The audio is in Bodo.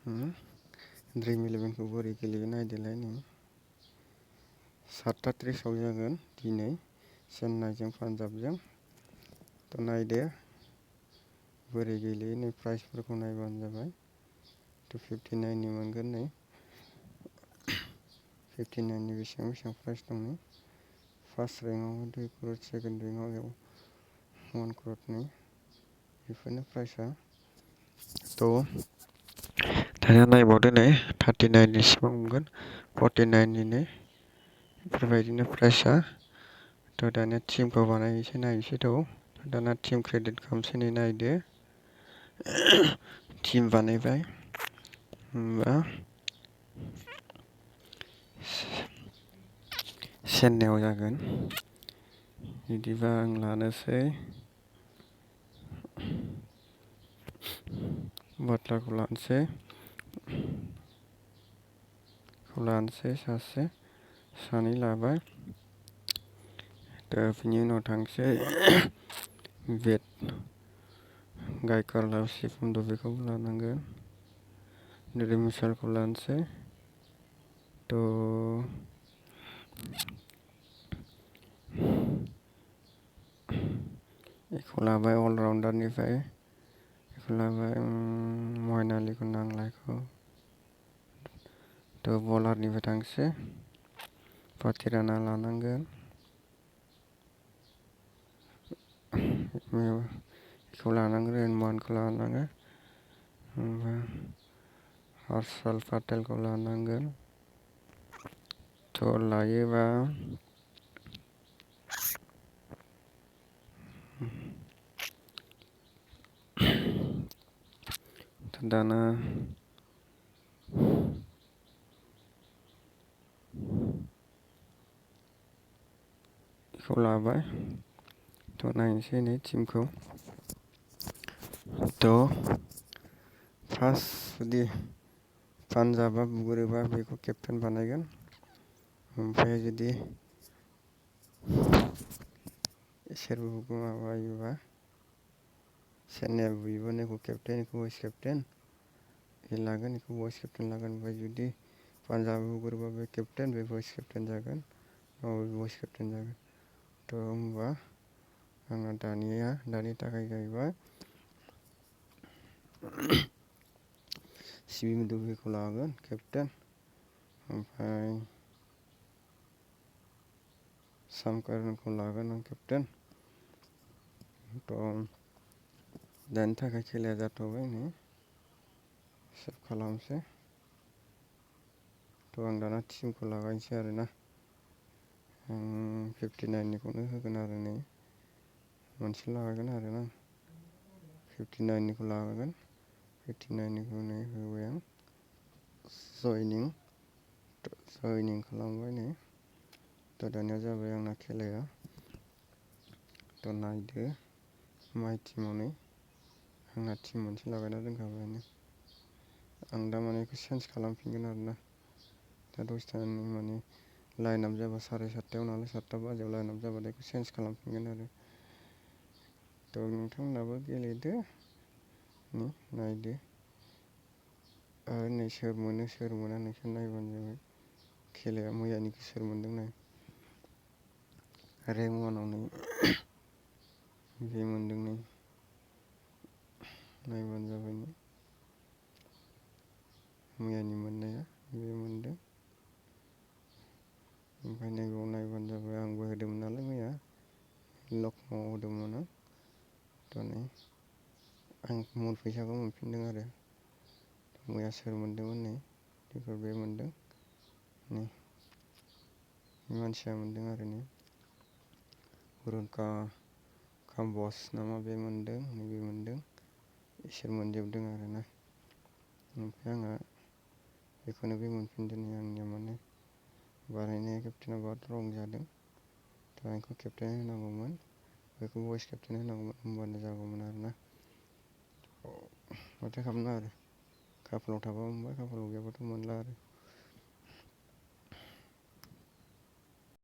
ड्रिम 11 बोरै गेलेयो नायदोलाय नै 7:30 जागोन दिनै चेन्नाइजों पान्जाबजों। थ' नायदो बोरै गेलेयो नै प्राइसफोरखौ नायबानो जाबाय। 259 नि मोनगोन नै 59 नि बेसेबां प्राइस दं नै। फार्स्ट रेंकआव 2 crore, सेकेन्ड रेंकआव 1 crore बेफोरनो प्राइसआ। थ' दानिया नायबावदो नै 39 नि सिबां मोनगोन 49 नि नै बेफोरबायदिनो प्राइसआ। थ' दानिया टिमखौ नायनोसै दाना टिम क्रेडिट खालामसै नै नायदो टिम बानायबाय होमबा चेन्नाइआव जागोन। बिदिबा आं लानोसै बाटलारखौ लानोसै सासे सानै लाबाय। दा बिनि उनाव थांसै बेट गायकार सिफुन बेखौबो लानांगोन। मिसालखौ लानोसै। थ' बेखौ लाबाय अलराउन्डारनिफ्राय बेखौ लाबाय मइन आलिखौ नांला। थ' बलारनिफ्राय थांसै पाथिराना लानांगोन। बेखौ लानांगोन रेनमानखौ लानांगोन। ओमफ्राय हर्षल पाटेलखौ लानांगोन। थ' लायोबा दाना बेखौ लाबाय। थ' नायनोसै नै टिमखौ। थ' फार्स्ट जुदि पान्जाबा बुगोरोबा बेखौ केप्टेन बानायगोन। ओमफ्राय जुदि इसोरबो माबायोबा चेन्नाइआ बुयोबा बेखौ केप्टेन बेखौ वाइस केप्टेन लागोन। बेखौ वाइस केप्टेन लागोन। ओमफ्राय जुदि पान्जाब बुगोरोबा बे केप्टेन बे वाइस केप्टेन जागोन। वाइस केप्टेन जागोन। थ' होमबा आंना दानि थाखाय जाहैबाय सिबि दुबेखौ लागोन केप्टेन। ओमफ्राय सामकारनखौ लागोन आं केप्टेन। थ' दानि थाखाय खेलाया जाथ'बाय नै सेभ खालामसै। थ' आं दाना टिमखौ लागायनोसै आरोना। 59 निखौनो होगोन आरो नै मोनसे लागायगोन आरोना 59 निखौ लागायगोन। 59 निखौ नै होबाय आं जयनिं खालामबाय नै। थ' दानिया जाबाय आंना खेलाया। थ' नायदो माइ टिमाव नै आंना टिम मोनसे लागायना दोनखाबायानो। आं दा बेखौ चेन्ज खालामफिनगोन आरोना। दा दसे लाइन आप जाबा 7:30 नालाय 7 बाजियाव लाइन आप जाबाथाय बेखौ चेन्ज खालामफिनगोन आरो। थ' नोंथांमोनाबो गेलेदो नायदो आरो नै सोर मोनो सोर मोना नोंसोर नायबानो जाबाय। खेलाया मैयानिखौ सोर मोनदों नाय। रेंक 1आव नै बे मोनदों नै नायबानो जाबाय नै मैयानि मोननाया बे मोनदों। ओमफ्राय नैबाव नायबानो जाबाय आंबो होदोंमोन नालाय मैया लखनौआव होदोंमोन आं। थ' नै आं मुल फैसाखौ मोनफिनदों आरो। मैया सोर मोनदोंमोन नै बे मोनदों नै बे मानसिया मोनदों आरो नै रुनका काम्बस नामा बे मोनदों नैबे मोनदों। इसोर मोनजोबदों आरोना। ओमफ्राय आंहा बेखौनो बे मोनफिनदों नै आंनिया बानायनाया केप्टेना बहुत रं जादों। थ' आंखौ केप्टेन होनांगौमोन बेखौ वाइस केप्टेन होनांगौमोन होमबानो जागौमोन आरोना। माथो खालामनो आरो खाफालाव थाबा मोनबाय खाफालाव गैयाबाथ' मोनला आरो।